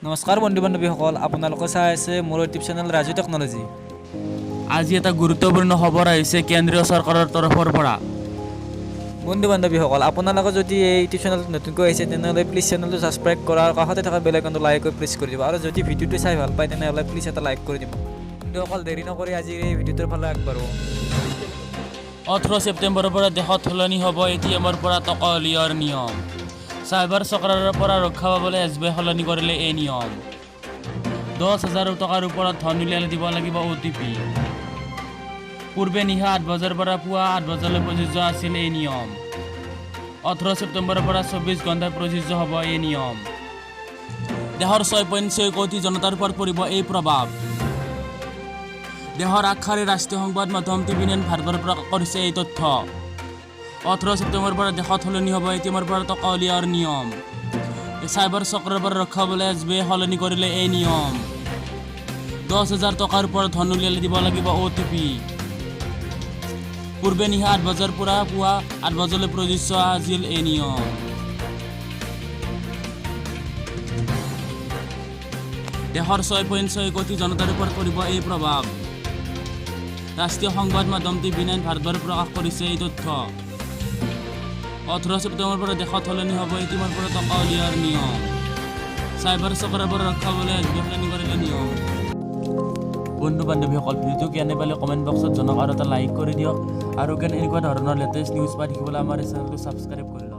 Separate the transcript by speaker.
Speaker 1: নমস্কাৰ বন্ধু বান্ধৱীসকল, আপোনালোকে চাই আছে মোৰ ইউটিউব চেনেল ৰাজু টেকন'লজি।
Speaker 2: আজি এটা গুৰুত্বপূৰ্ণ খবৰ আহিছে কেন্দ্ৰীয় চৰকাৰৰ তৰফৰ পৰা।
Speaker 1: বন্ধু বান্ধৱীসকল, আপোনালোকে যদি এই ইউটিউব চেনেলটো নতুনকৈ আহিছে, তেনেহ'লে প্লিজ চেনেলটো ছাবস্ক্ৰাইব কৰাৰ কাষতে থকা বেল আইকনটো লাহেকৈ প্ৰেছ কৰি দিব আৰু যদি ভিডিঅ'টো চাই ভাল পায়, তেনেহ'লে প্লিজ এটা লাইক কৰি দিব। বন্ধুসকল, দেৰি নকৰি আজিৰ এই ভিডিঅ'টোৰ ফালে আগবাঢ়ো।
Speaker 2: 18 ছেপ্টেম্বৰৰ পৰা দেশত সলনি হ'ব এ.টি.এমৰ পৰা টকা উলিওৱাৰ নিয়ম। চাইবাৰ চক্ৰৰ পৰা ৰক্ষা পাবলৈ এছ.বি.আই সলনি কৰিলে এই নিয়ম। 10,000 টকাৰ ওপৰত ধন উলিয়ালে দিব লাগিব অ'.টি.পি। পূৰ্বে নিশা 8 বজাৰ পৰা পুৱা 8 বজালৈ প্ৰযোজ্য আছিল এই নিয়ম। 18 ছেপ্টেম্বৰৰ পৰা 24 ঘণ্টাই প্ৰযোজ্য হ'ব এই নিয়ম। দেশৰ 6.6 কোটি জনতাৰ ওপৰত পৰিব এই প্ৰভাৱ। দেশৰ আগশাৰীৰ ৰাষ্ট্ৰীয় সংবাদ মাধ্যম টিভি 9 ভাৰতবৰ্ষে প্ৰকাশ কৰিছে এই তথ্য। 18 ছেপ্টেম্বৰৰ পৰা দেশত সলনি হ'ব এ.টি.এমৰ পৰা টকা উলিওৱাৰ নিয়ম। চাইবাৰ চক্ৰৰ পৰা ৰক্ষা পাবলৈ এছ.বি.আই সলনি কৰিলে এই নিয়ম। 10,000 টকাৰ ওপৰত ধন উলিয়ালে দিব লাগিব অ'.টি.পি। পূৰ্বে নিশা 8 বজাৰ পৰা পুৱা 8 বজালৈ প্ৰযোজ্য আছিল এই নিয়ম। দেশৰ 6.6 কোটি জনতাৰ ওপৰত পৰিব এই প্ৰভাৱ। ৰাষ্ট্ৰীয় সংবাদ মাধ্যম টিভি 9 ভাৰতবৰ্ষে প্ৰকাশ কৰিছে এই তথ্য। 18 ছেপ্টেম্বৰৰ পৰা দেশত সলনি হ'ব এ.টি.এমৰ পৰা টকা উলিওৱাৰ নিয়ম। চাইবাৰ চক্ৰৰ পৰা ৰক্ষা পাবলৈ এছ.বি.আই সলনি কৰিলে নিয়ম। বন্ধু বান্ধৱীসকল, ভিডিঅ'টো কেনে পালে কমেণ্ট বক্সত জনাওক আৰু এটা লাইক কৰি দিয়ক আৰু কেনে এনেকুৱা ধৰণৰ লেটেষ্ট নিউজ পাই থাকিবলৈ আমাৰ এই চেনেলটো ছাবস্ক্ৰাইব কৰি লওক।